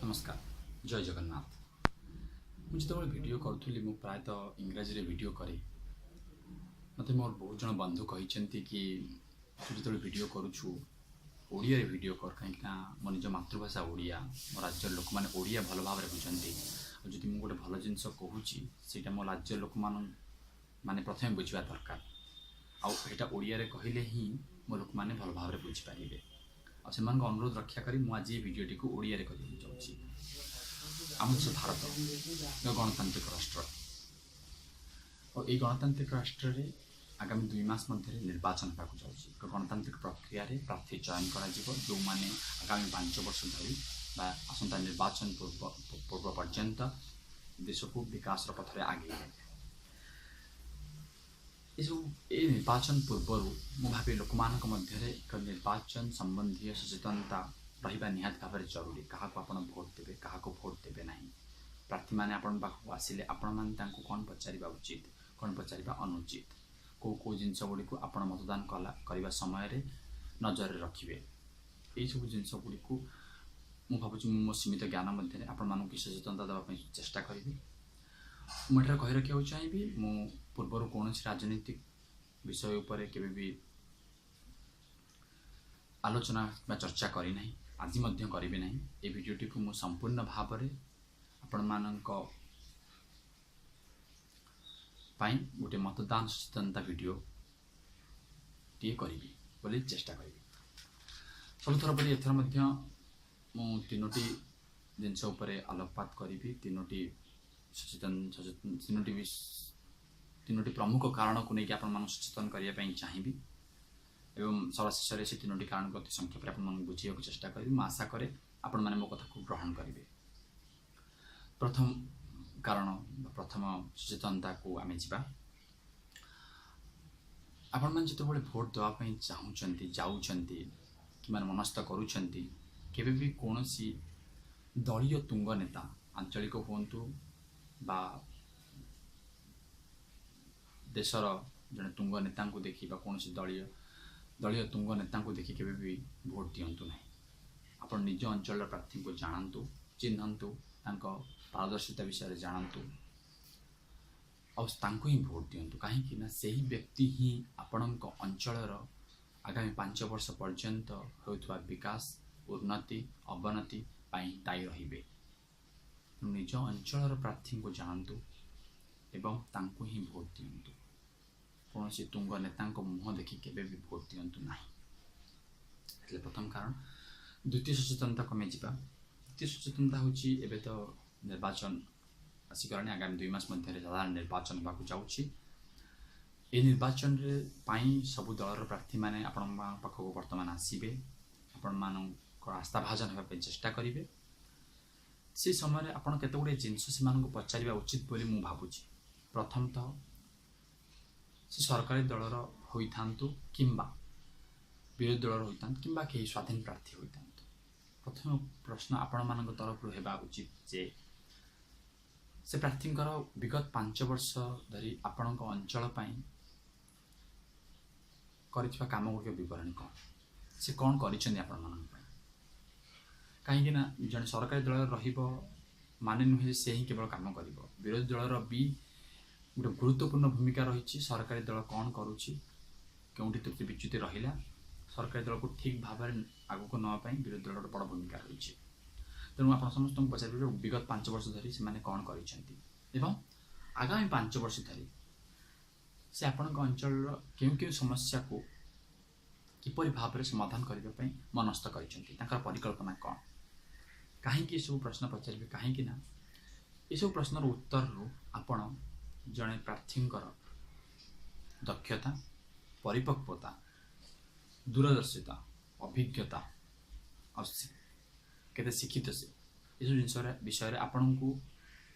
ନମସ୍କାର, ଜୟ ଜଗନ୍ନାଥ। ମୁଁ ଯେତେବେଳେ ଭିଡ଼ିଓ କରୁଥିଲି, ମୁଁ ପ୍ରାୟତଃ ଇଂରାଜୀରେ ଭିଡ଼ିଓ କରେ। ମୋତେ ମୋର ବହୁତ ଜଣ ବନ୍ଧୁ କହିଛନ୍ତି କି ତୁ ଯେତେବେଳେ ଭିଡ଼ିଓ କରୁଛୁ, ଓଡ଼ିଆରେ ଭିଡ଼ିଓ କର, କାହିଁକିନା ମୋ ନିଜ ମାତୃଭାଷା ଓଡ଼ିଆ, ମୋ ରାଜ୍ୟର ଲୋକମାନେ ଓଡ଼ିଆ ଭଲ ଭାବରେ ବୁଝନ୍ତି। ଆଉ ଯଦି ମୁଁ ଗୋଟେ ଭଲ ଜିନିଷ କହୁଛି, ସେଇଟା ମୋ ରାଜ୍ୟର ଲୋକମାନ ମାନେ ପ୍ରଥମେ ବୁଝିବା ଦରକାର। ଆଉ ସେଇଟା ଓଡ଼ିଆରେ କହିଲେ ହିଁ ମୋ ଲୋକମାନେ ଭଲ ଭାବରେ ବୁଝିପାରିବେ। ଆଉ ସେମାନଙ୍କ ଅନୁରୋଧ ରକ୍ଷା କରି ମୁଁ ଆଜି ଏ ଭିଡ଼ିଓଟିକୁ ଓଡ଼ିଆରେ କରିବାକୁ ଯାଉଛି। ଆମ ଦେଶ ଭାରତ ଏକ ଗଣତାନ୍ତ୍ରିକ ରାଷ୍ଟ୍ର। ଆଉ ଏଇ ଗଣତାନ୍ତ୍ରିକ ରାଷ୍ଟ୍ରରେ ଆଗାମୀ 2 ମାସ ମଧ୍ୟରେ ନିର୍ବାଚନ ହେବାକୁ ଯାଉଛି। ଏକ ଗଣତାନ୍ତ୍ରିକ ପ୍ରକ୍ରିୟାରେ ପ୍ରାର୍ଥୀ ଚୟନ କରାଯିବ, ଯେଉଁମାନେ ଆଗାମୀ 5 ବର୍ଷ ଧରି ବା ଆସନ୍ତା ନିର୍ବାଚନ ପୂର୍ବ ପୂର୍ବ ପର୍ଯ୍ୟନ୍ତ ଦେଶକୁ ବିକାଶର ପଥରେ ଆଗେଇ ନେବେ। ଏସବୁ ଏ ନିର୍ବାଚନ ପୂର୍ବରୁ ମୁଁ ଭାବେ ଲୋକମାନଙ୍କ ମଧ୍ୟରେ ଏକ ନିର୍ବାଚନ ସମ୍ବନ୍ଧୀୟ ସଚେତନତା ରହିବା ନିହାତି ଭାବରେ ଜରୁରୀ। କାହାକୁ ଆପଣ ଭୋଟ ଦେବେ, କାହାକୁ ଭୋଟ ଦେବେ ନାହିଁ, ପ୍ରାର୍ଥୀମାନେ ଆପଣଙ୍କ ପାଖକୁ ଆସିଲେ ଆପଣମାନେ ତାଙ୍କୁ କ'ଣ ପଚାରିବା ଉଚିତ, କ'ଣ ପଚାରିବା ଅନୁଚିତ, କେଉଁ କେଉଁ ଜିନିଷ ଗୁଡ଼ିକୁ ଆପଣ ମତଦାନ କରିବା ସମୟରେ ନଜରରେ ରଖିବେ, ଏଇସବୁ ଜିନିଷ ଗୁଡ଼ିକୁ ମୁଁ ଭାବୁଛି ମୁଁ ମୋ ସୀମିତ ଜ୍ଞାନ ମଧ୍ୟରେ ଆପଣମାନଙ୍କୁ କିଛି ସଚେତନତା ଦେବା ପାଇଁ ଚେଷ୍ଟା କରିବି। ମୁଁ ଏଠାରେ କହି ରଖିବାକୁ ଚାହିଁବି, ମୁଁ ପୂର୍ବରୁ କୌଣସି ରାଜନୈତିକ ବିଷୟ ଉପରେ କେବେ ବି ଆଲୋଚନା ବା ଚର୍ଚ୍ଚା କରିନାହିଁ, ଆଜି ମଧ୍ୟ କରିବି ନାହିଁ। ଏ ଭିଡ଼ିଓଟିକୁ ମୁଁ ସମ୍ପୂର୍ଣ୍ଣ ଭାବରେ ଆପଣମାନଙ୍କ ପାଇଁ ଗୋଟେ ମତଦାନ ସଚେତନତା ଭିଡ଼ିଓ ଟିଏ କରିବି ବୋଲି ଚେଷ୍ଟା କରିବି। ସବୁଥର ପରି ଏଥର ମଧ୍ୟ ମୁଁ ତିନୋଟି ଜିନିଷ ଉପରେ ଆଲୋକପାତ କରିବି। ତିନୋଟି ସଚେତନ ସଚେତନ ତିନୋଟି ତିନୋଟି ପ୍ରମୁଖ କାରଣକୁ ନେଇକି ଆପଣମାନଙ୍କୁ ସଚେତନ କରିବା ପାଇଁ ଚାହିଁବି ଏବଂ ସର୍ବ ଶେଷରେ ସେ ତିନୋଟି କାରଣକୁ ଅତି ସଂକ୍ଷେପରେ ଆପଣମାନଙ୍କୁ ବୁଝେଇବାକୁ ଚେଷ୍ଟା କରିବି। ମୁଁ ଆଶା କରେ ଆପଣମାନେ ମୋ କଥାକୁ ଗ୍ରହଣ କରିବେ। ପ୍ରଥମ କାରଣ ବା ପ୍ରଥମ ସଚେତନତାକୁ ଆମେ ଯିବା। ଆପଣମାନେ ଯେତେବେଳେ ଭୋଟ ଦେବା ପାଇଁ ଚାହୁଁଛନ୍ତି, ଯାଉଛନ୍ତି କିମ୍ବା ମନସ୍ଥ କରୁଛନ୍ତି, କେବେ ବି କୌଣସି ଦଳୀୟ ତୁଙ୍ଗ ନେତା, ଆଞ୍ଚଳିକ ହୁଅନ୍ତୁ ବା ଦେଶର ଜଣେ ତୁଙ୍ଗ ନେତାଙ୍କୁ ଦେଖି ବା କୌଣସି ଦଳୀୟ ଦଳୀୟ ତୁଙ୍ଗ ନେତାଙ୍କୁ ଦେଖି କେବେ ବି ଭୋଟ ଦିଅନ୍ତୁ ନାହିଁ। ଆପଣ ନିଜ ଅଞ୍ଚଳର ପ୍ରାର୍ଥୀଙ୍କୁ ଜାଣନ୍ତୁ, ଚିହ୍ନନ୍ତୁ, ତାଙ୍କ ପାରଦର୍ଶିତା ବିଷୟରେ ଜାଣନ୍ତୁ ଆଉ ତାଙ୍କୁ ହିଁ ଭୋଟ ଦିଅନ୍ତୁ। କାହିଁକି ନା ସେହି ବ୍ୟକ୍ତି ହିଁ ଆପଣଙ୍କ ଅଞ୍ଚଳର ଆଗାମୀ 5 ବର୍ଷ ପର୍ଯ୍ୟନ୍ତ ହେଉଥିବା ବିକାଶ, ଉନ୍ନତି, ଅବନତି ପାଇଁ ଦାୟୀ ରହିବେ। ତେଣୁ ନିଜ ଅଞ୍ଚଳର ପ୍ରାର୍ଥୀଙ୍କୁ ଜାଣନ୍ତୁ ଏବଂ ତାଙ୍କୁ ହିଁ ଭୋଟ ଦିଅନ୍ତୁ। କୌଣସି ତୁଙ୍ଗ ନେତାଙ୍କ ମୁହଁ ଦେଖି କେବେ ବି ଭୋଟ ଦିଅନ୍ତୁ ନାହିଁ। ହେଲେ ପ୍ରଥମ କାରଣ। ଦ୍ୱିତୀୟ ସଚେତନତାକୁ ଆମେ ଯିବା। ଦ୍ୱିତୀୟ ସଚେତନତା ହେଉଛି, ଏବେ ତ ନିର୍ବାଚନ ଆସିଗଲାଣି। ଆଗାମୀ 2 ମାସ ମଧ୍ୟରେ ସାଧାରଣ ନିର୍ବାଚନ ହେବାକୁ ଯାଉଛି। ଏହି ନିର୍ବାଚନରେ ପାଇଁ ସବୁ ଦଳର ପ୍ରାର୍ଥୀମାନେ ଆପଣଙ୍କ ପାଖକୁ ବର୍ତ୍ତମାନ ଆସିବେ, ଆପଣମାନଙ୍କ ଆସ୍ଥାଭାଜନ ହେବା ପାଇଁ ଚେଷ୍ଟା କରିବେ। ସେ ସମୟରେ ଆପଣ କେତେ ଗୁଡ଼ିଏ ଜିନିଷ ସେମାନଙ୍କୁ ପଚାରିବା ଉଚିତ ବୋଲି ମୁଁ ଭାବୁଛି। ପ୍ରଥମତଃ, ସେ ସରକାରୀ ଦଳର ହୋଇଥାନ୍ତୁ କିମ୍ବା ବିରୋଧୀ ଦଳର ହୋଇଥାନ୍ତୁ କିମ୍ବା କେହି ସ୍ୱାଧୀନ ପ୍ରାର୍ଥୀ ହୋଇଥାନ୍ତୁ, ପ୍ରଥମ ପ୍ରଶ୍ନ ଆପଣମାନଙ୍କ ତରଫରୁ ହେବା ଉଚିତ ଯେ ସେ ପ୍ରାର୍ଥୀଙ୍କର ବିଗତ 5 ବର୍ଷ ଧରି ଆପଣଙ୍କ ଅଞ୍ଚଳ ପାଇଁ କରିଥିବା କାମ ଗୁଡ଼ିକ ବିବରଣୀ କ'ଣ, ସେ କ'ଣ କରିଛନ୍ତି ଆପଣମାନଙ୍କ ପାଇଁ। କାହିଁକି ନା ଜଣେ ସରକାରୀ ଦଳରେ ରହିବ ମାନେ ନୁହେଁ ଯେ ସେ ହିଁ କେବଳ କାମ କରିବ। ବିରୋଧୀ ଦଳର ବି ଗୋଟେ ଗୁରୁତ୍ୱପୂର୍ଣ୍ଣ ଭୂମିକା ରହିଛି। ସରକାରୀ ଦଳ କ'ଣ କରୁଛି, କେଉଁଠି ତ୍ରୁଟି ବିଚ୍ୟୁତି ରହିଲା, ସରକାରୀ ଦଳକୁ ଠିକ୍ ଭାବରେ ଆଗକୁ ନେବା ପାଇଁ ବିରୋଧୀ ଦଳର ଗୋଟେ ବଡ଼ ଭୂମିକା ରହିଛି। ତେଣୁ ଆପଣ ସମସ୍ତଙ୍କୁ ପଚାରିବେ, ବିଗତ 5 ବର୍ଷ ଧରି ସେମାନେ କ'ଣ କରିଛନ୍ତି ଏବଂ ଆଗାମୀ 5 ବର୍ଷ ଧରି ସେ ଆପଣଙ୍କ ଅଞ୍ଚଳର କେଉଁ କେଉଁ ସମସ୍ୟାକୁ କିପରି ଭାବରେ ସମାଧାନ କରିବା ପାଇଁ ମନସ୍ଥ କରିଛନ୍ତି, ତାଙ୍କର ପରିକଳ୍ପନା କ'ଣ। କାହିଁକି ଏସବୁ ପ୍ରଶ୍ନ ପଚାରିବେ? କାହିଁକି ନା ଏସବୁ ପ୍ରଶ୍ନର ଉତ୍ତରରୁ ଆପଣ ଜଣେ ପ୍ରାର୍ଥୀଙ୍କର ଦକ୍ଷତା, ପରିପକ୍ୱତା, ଦୂରଦର୍ଶିତା, ଅଭିଜ୍ଞତା ଆଉ କେତେ ଶିକ୍ଷିତ ସେ, ଏସବୁ ଜିନିଷରେ ବିଷୟରେ ଆପଣଙ୍କୁ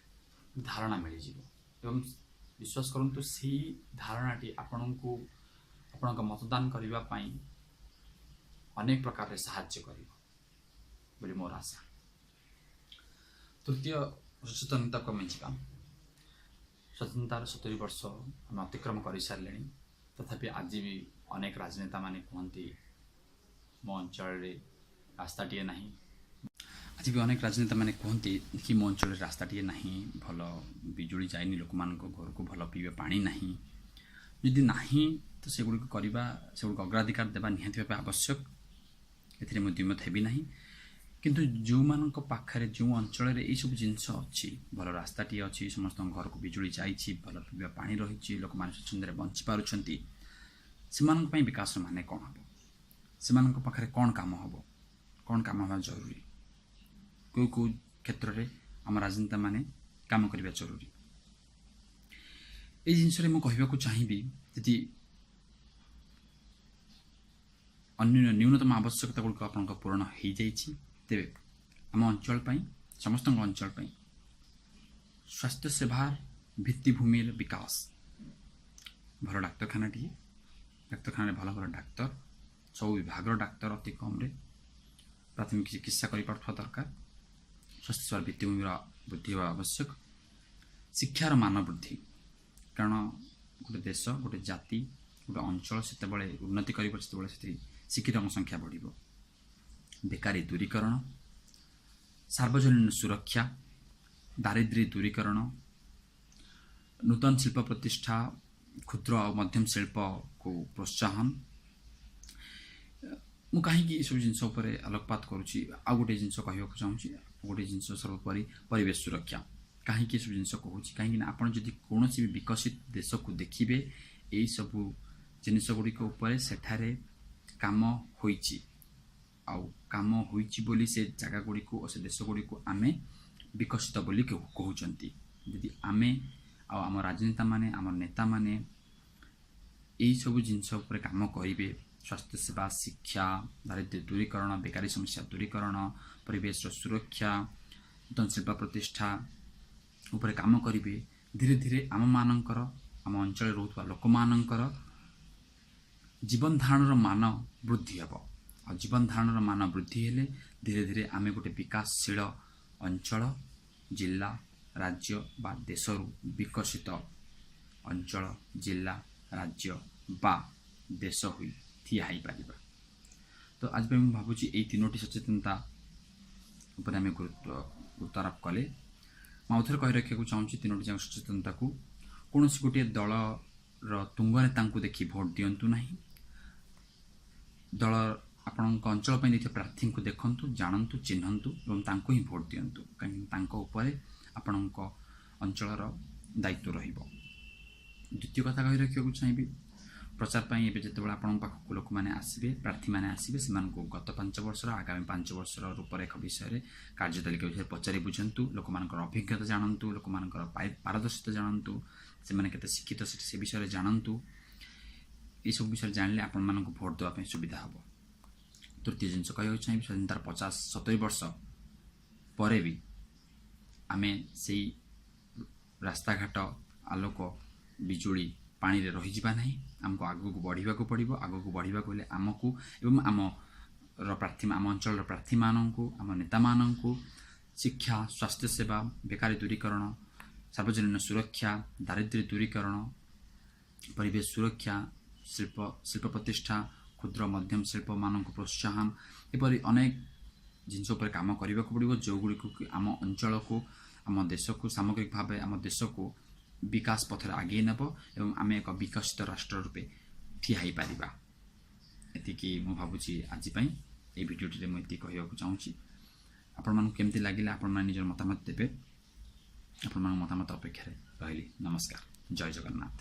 ଧାରଣା ମିଳିଯିବ। ଏବଂ ବିଶ୍ୱାସ କରନ୍ତୁ, ସେଇ ଧାରଣାଟି ଆପଣଙ୍କୁ ଆପଣଙ୍କ ମତଦାନ କରିବା ପାଇଁ ଅନେକ ପ୍ରକାରରେ ସାହାଯ୍ୟ କରିବ ବୋଲି ମୋର ଆଶା। ତୃତୀୟ ସଚେତନତାକୁ ଆମେ ଯିବା। ସ୍ୱାଧୀନତାର 70 ବର୍ଷ ଆମେ ଅତିକ୍ରମ କରିସାରିଲେଣି, ତଥାପି ଆଜି ବି ଅନେକ ରାଜନେତାମାନେ କୁହନ୍ତି, ମୋ ଅଞ୍ଚଳରେ ରାସ୍ତାଟିଏ ନାହିଁ। ଆଜି ବି ଅନେକ ରାଜନେତାମାନେ କୁହନ୍ତି କି ମୋ ଅଞ୍ଚଳରେ ରାସ୍ତାଟିଏ ନାହିଁ, ଭଲ ବିଜୁଳି ଯାଇନି ଲୋକମାନଙ୍କ ଘରକୁ, ଭଲ ପିଇବା ପାଣି ନାହିଁ। ଯଦି ନାହିଁ ତ ସେଗୁଡ଼ିକୁ କରିବା, ସେଗୁଡ଼ିକୁ ଅଗ୍ରାଧିକାର ଦେବା ନିହାତି ଭାବେ ଆବଶ୍ୟକ, ଏଥିରେ ମୁଁ ଦ୍ୱିମତ ହେବି ନାହିଁ। କିନ୍ତୁ ଯେଉଁମାନଙ୍କ ପାଖରେ, ଯେଉଁ ଅଞ୍ଚଳରେ ଏଇସବୁ ଜିନିଷ ଅଛି, ଭଲ ରାସ୍ତାଟିଏ ଅଛି, ସମସ୍ତଙ୍କ ଘରକୁ ବିଜୁଳି ଯାଇଛି, ଭଲ ପିଇବା ପାଣି ରହିଛି, ଲୋକମାନେ ସ୍ୱଚ୍ଛନ୍ଦରେ ବଞ୍ଚିପାରୁଛନ୍ତି, ସେମାନଙ୍କ ପାଇଁ ବିକାଶର ମାନେ କ'ଣ ହେବ? ସେମାନଙ୍କ ପାଖରେ କ'ଣ କାମ ହେବ? କ'ଣ କାମ ହେବା ଜରୁରୀ? କେଉଁ କେଉଁ କ୍ଷେତ୍ରରେ ଆମ ରାଜନେତାମାନେ କାମ କରିବା ଜରୁରୀ? ଏଇ ଜିନିଷରେ ମୁଁ କହିବାକୁ ଚାହିଁବି, ଯଦି ଅନ୍ୟ ନ୍ୟୁନତମ ଆବଶ୍ୟକତା ଗୁଡ଼ିକ ଆପଣଙ୍କ ପୂରଣ ହୋଇଯାଇଛି, ତେବେ ଆମ ଅଞ୍ଚଳ ପାଇଁ, ସମସ୍ତଙ୍କ ଅଞ୍ଚଳ ପାଇଁ ସ୍ୱାସ୍ଥ୍ୟ ସେବାର ଭିତ୍ତିଭୂମିର ବିକାଶ, ଭଲ ଡାକ୍ତରଖାନାଟିଏ, ଡାକ୍ତରଖାନାରେ ଭଲ ଭଲ ଡାକ୍ତର, ସବୁ ବିଭାଗର ଡାକ୍ତର ଅତି କମ୍ରେ ପ୍ରାଥମିକ ଚିକିତ୍ସା କରିପାରୁଥିବା ଦରକାର। ସ୍ୱାସ୍ଥ୍ୟ ସେବାର ଭିତ୍ତିଭୂମିର ବୃଦ୍ଧି ହେବା ଆବଶ୍ୟକ। ଶିକ୍ଷାର ମାନ ବୃଦ୍ଧି, କାରଣ ଗୋଟେ ଦେଶ, ଗୋଟେ ଜାତି, ଗୋଟେ ଅଞ୍ଚଳ ସେତେବେଳେ ଉନ୍ନତି କରିବ ଯେତେବେଳେ ସେଠି ଶିକ୍ଷିତଙ୍କ ସଂଖ୍ୟା ବଢ଼ିବ। ବେକାରୀ ଦୂରୀକରଣ, ସାର୍ବଜନୀନ ସୁରକ୍ଷା, ଦାରିଦ୍ର୍ୟ ଦୂରୀକରଣ, ନୂତନ ଶିଳ୍ପ ପ୍ରତିଷ୍ଠା, କ୍ଷୁଦ୍ର ଆଉ ମଧ୍ୟମ ଶିଳ୍ପକୁ ପ୍ରୋତ୍ସାହନ। ମୁଁ କାହିଁକି ଏସବୁ ଜିନିଷ ଉପରେ ଆଲୋକପାତ କରୁଛି? ଆଉ ଗୋଟିଏ ଜିନିଷ କହିବାକୁ ଚାହୁଁଛି, ଗୋଟିଏ ଜିନିଷ ସର୍ବୋପରି ପରିବେଶ ସୁରକ୍ଷା। କାହିଁକି ଏସବୁ ଜିନିଷ କହୁଛି? କାହିଁକିନା ଆପଣ ଯଦି କୌଣସି ବି ବିକଶିତ ଦେଶକୁ ଦେଖିବେ, ଏଇସବୁ ଜିନିଷ ଗୁଡ଼ିକ ଉପରେ ସେଠାରେ କାମ ହୋଇଛି, ଆଉ କାମ ହୋଇଛି ବୋଲି ସେ ଜାଗା ଗୁଡ଼ିକୁ ଓ ସେ ଦେଶ ଗୁଡ଼ିକୁ ଆମେ ବିକଶିତ ବୋଲି କହୁଛନ୍ତି। ଯଦି ଆମେ ଆଉ ଆମ ରାଜନେତାମାନେ, ଆମ ନେତାମାନେ ଏଇସବୁ ଜିନିଷ ଉପରେ କାମ କରିବେ, ସ୍ୱାସ୍ଥ୍ୟ ସେବା, ଶିକ୍ଷା, ଦାରିଦ୍ର୍ୟ ଦୂରୀକରଣ, ବେକାରୀ ସମସ୍ୟା ଦୂରୀକରଣ, ପରିବେଶର ସୁରକ୍ଷା, ନୂତନ ଶିଳ୍ପ ପ୍ରତିଷ୍ଠା ଉପରେ କାମ କରିବେ, ଧୀରେ ଧୀରେ ଆମମାନଙ୍କର, ଆମ ଅଞ୍ଚଳରେ ରହୁଥିବା ଲୋକମାନଙ୍କର ଜୀବନ ଧାରଣର ମାନ ବୃଦ୍ଧି ହେବ। ଆଉ ଜୀବନ ଧାରଣର ମାନ ବୃଦ୍ଧି ହେଲେ ଧୀରେ ଧୀରେ ଆମେ ଗୋଟେ ବିକାଶଶୀଳ ଅଞ୍ଚଳ, ଜିଲ୍ଲା, ରାଜ୍ୟ ବା ଦେଶରୁ ବିକଶିତ ଅଞ୍ଚଳ, ଜିଲ୍ଲା, ରାଜ୍ୟ ବା ଦେଶ ହୋଇ ଠିଆ ହେଇପାରିବା। ତ ଆଜି ପାଇଁ ମୁଁ ଭାବୁଛି ଏଇ ତିନୋଟି ସଚେତନତା ଉପରେ ଆମେ ଗୁରୁତ୍ୱାରୋପ କଲେ। ମୁଁ ଆଉଥରେ କହି ରଖିବାକୁ ଚାହୁଁଛି, ତିନୋଟି ଯାକ ସଚେତନତାକୁ କୌଣସି ଗୋଟିଏ ଦଳର ତୁଙ୍ଗ ନେତାଙ୍କୁ ଦେଖି ଭୋଟ ଦିଅନ୍ତୁ ନାହିଁ। ଦଳ ଆପଣଙ୍କ ଅଞ୍ଚଳ ପାଇଁ ଦେଇଥିବା ପ୍ରାର୍ଥୀଙ୍କୁ ଦେଖନ୍ତୁ, ଜାଣନ୍ତୁ, ଚିହ୍ନନ୍ତୁ ଏବଂ ତାଙ୍କୁ ହିଁ ଭୋଟ ଦିଅନ୍ତୁ, କାହିଁକି ତାଙ୍କ ଉପରେ ଆପଣଙ୍କ ଅଞ୍ଚଳର ଦାୟିତ୍ୱ ରହିବ। ଦ୍ୱିତୀୟ କଥା କହି ରଖିବାକୁ ଚାହିଁବି, ପ୍ରଚାର ପାଇଁ ଏବେ ଯେତେବେଳେ ଆପଣଙ୍କ ପାଖକୁ ଲୋକମାନେ ଆସିବେ, ପ୍ରାର୍ଥୀମାନେ ଆସିବେ, ସେମାନଙ୍କୁ ଗତ 5 ବର୍ଷର, ଆଗାମୀ 5 ବର୍ଷର ରୂପରେଖ ବିଷୟରେ, କାର୍ଯ୍ୟତାଲିକା ବିଷୟରେ ପଚାରି ବୁଝନ୍ତୁ, ଲୋକମାନଙ୍କର ଅଭିଜ୍ଞତା ଜାଣନ୍ତୁ, ଲୋକମାନଙ୍କର ପାରଦର୍ଶିତା ଜାଣନ୍ତୁ, ସେମାନେ କେତେ ଶିକ୍ଷିତ ସେ ବିଷୟରେ ଜାଣନ୍ତୁ। ଏସବୁ ବିଷୟରେ ଜାଣିଲେ ଆପଣମାନଙ୍କୁ ଭୋଟ ଦେବା ପାଇଁ ସୁବିଧା ହେବ। ତୃତୀୟ ଜିନିଷ କହିବାକୁ ଚାହିଁବି, ସ୍ୱାଧୀନତାର 50-70 ବର୍ଷ ପରେ ବି ଆମେ ସେଇ ରାସ୍ତାଘାଟ, ଆଲୋକ, ବିଜୁଳି, ପାଣିରେ ରହିଯିବା ନାହିଁ। ଆମକୁ ଆଗକୁ ବଢ଼ିବାକୁ ପଡ଼ିବ। ଆଗକୁ ବଢ଼ିବାକୁ ହେଲେ ଆମକୁ ଏବଂ ଆମର ପ୍ରାର୍ଥୀ, ଆମ ଅଞ୍ଚଳର ପ୍ରାର୍ଥୀମାନଙ୍କୁ, ଆମ ନେତାମାନଙ୍କୁ ଶିକ୍ଷା, ସ୍ୱାସ୍ଥ୍ୟ ସେବା, ବେକାରୀ ଦୂରୀକରଣ, ସାର୍ବଜନୀନ ସୁରକ୍ଷା, ଦାରିଦ୍ର୍ୟ ଦୂରୀକରଣ, ପରିବେଶ ସୁରକ୍ଷା, ଶିଳ୍ପ ପ୍ରତିଷ୍ଠା, କ୍ଷୁଦ୍ର ମଧ୍ୟମ ଶିଳ୍ପମାନଙ୍କୁ ପ୍ରୋତ୍ସାହନ, ଏପରି ଅନେକ ଜିନିଷ ଉପରେ କାମ କରିବାକୁ ପଡ଼ିବ, ଯେଉଁଗୁଡ଼ିକୁ କି ଆମ ଅଞ୍ଚଳକୁ, ଆମ ଦେଶକୁ, ସାମଗ୍ରିକ ଭାବେ ଆମ ଦେଶକୁ ବିକାଶ ପଥରେ ଆଗେଇ ନେବ ଏବଂ ଆମେ ଏକ ବିକଶିତ ରାଷ୍ଟ୍ର ରୂପେ ଠିଆ ହେଇପାରିବା। ଏତିକି ମୁଁ ଭାବୁଛି ଆଜି ପାଇଁ ଏଇ ଭିଡ଼ିଓଟିରେ ମୁଁ ଏତିକି କହିବାକୁ ଚାହୁଁଛି। ଆପଣମାନଙ୍କୁ କେମିତି ଲାଗିଲା ଆପଣମାନେ ନିଜର ମତାମତ ଦେବେ। ଆପଣମାନଙ୍କ ମତାମତ ଅପେକ୍ଷାରେ ରହିଲି। ନମସ୍କାର, ଜୟ ଜଗନ୍ନାଥ।